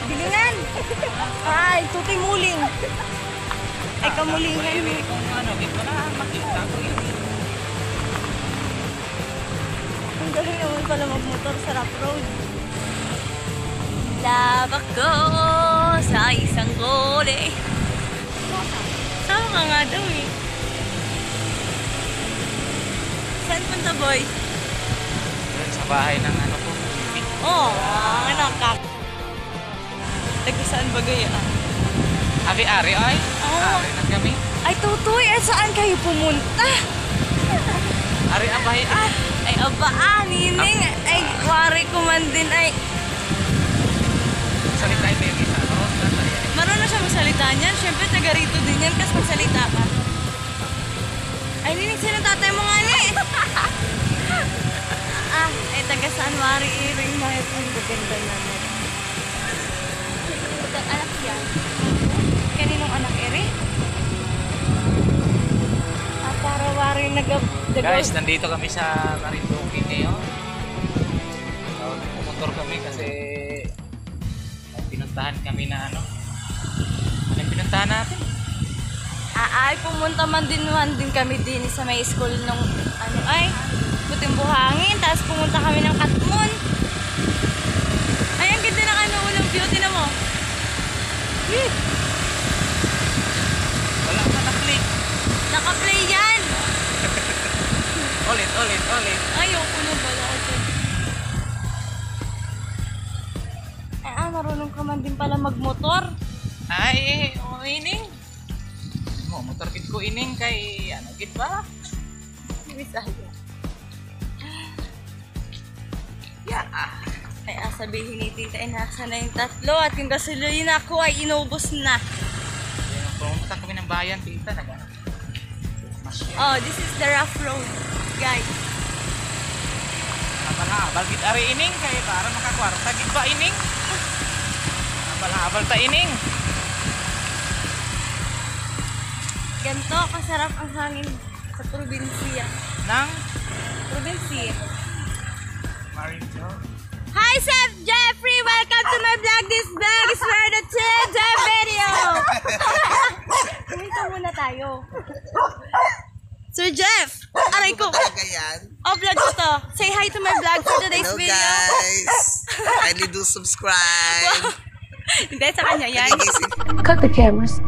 Gilingan! Ay, tutoy muling. Ay, kamulingan. Kung ano, dito na makita ko yun. Ang galing naman pala magmotor sa rough road. Love ako sa isang gole. Sama ka nga daw eh. Saan punta, boy? Doon sa bahay ng ano ko. Oo, oh, ano ka? Taga saan ba gaya? Ari-ari ay. Oo. Ari na kami. Ay, tutoy, eh, saan kayo pumunta? Ari ang bahay ah. Ay, aba, ah, nining. Ay, wari ko man din ay. Salita ay may isa. Karoon na tayo. Marunong siya magsalita niyan. Siyempre, taga rito din yan kasi magsalita ka. Ay, nining, sino tatay mo nga ni? Ah, ay, taga saan wari iring na ito. Ang gaganda naman. Ang anak yan. Kaninong anak, ere? Ah, para wari nag. Guys, nandito kami sa Marinduque ngayon. So, nagpumotor kami kasi may pinuntahan kami na ano. Ano yung pinuntahan natin? Ah, ay, pumunta man din kami din sa may school nung ano ay, Puting Buhangin. Tapos pumunta kami ng Katmon. Ay, ang ganda ng ano, unang view. Tinan mo. Eh, Wala ka na-click. Naka-play yan. Ulit, ulit, ulit. Ay, ayoko na bala ko dyan. Ay, ah, marunong ka man din pala magmotor. Ay, eh, oh, ining. Mo, motor gid ko ining kay ano gid ba? Bisaya. Yeah. Ay, ah, sabihin ni tita, ay nasa na yung tatlo at yung gasolina ko ay inubos na. Ayun, pumunta kami ng bayan, tita, nag ano. Masyal. Oh, this is the rough road, guys. Habal-habal gid ari ining kay para makakwarta gid ba ining? Habal-habal ta ining. Ganto, kasarap ang hangin sa probinsya. Nang Probinsya. Marinjo. Hi, Seth Jeffrey! Welcome to my vlog. This vlog is for the children video. Kumita muna tayo. Sir Jeff! Aray ko! Talaga yan. Oh, vlog ko to. Say hi to my vlog for today's Hello video. guys. Kindly do subscribe. Hindi, sa kanya yan. Nagigising Cut the cameras.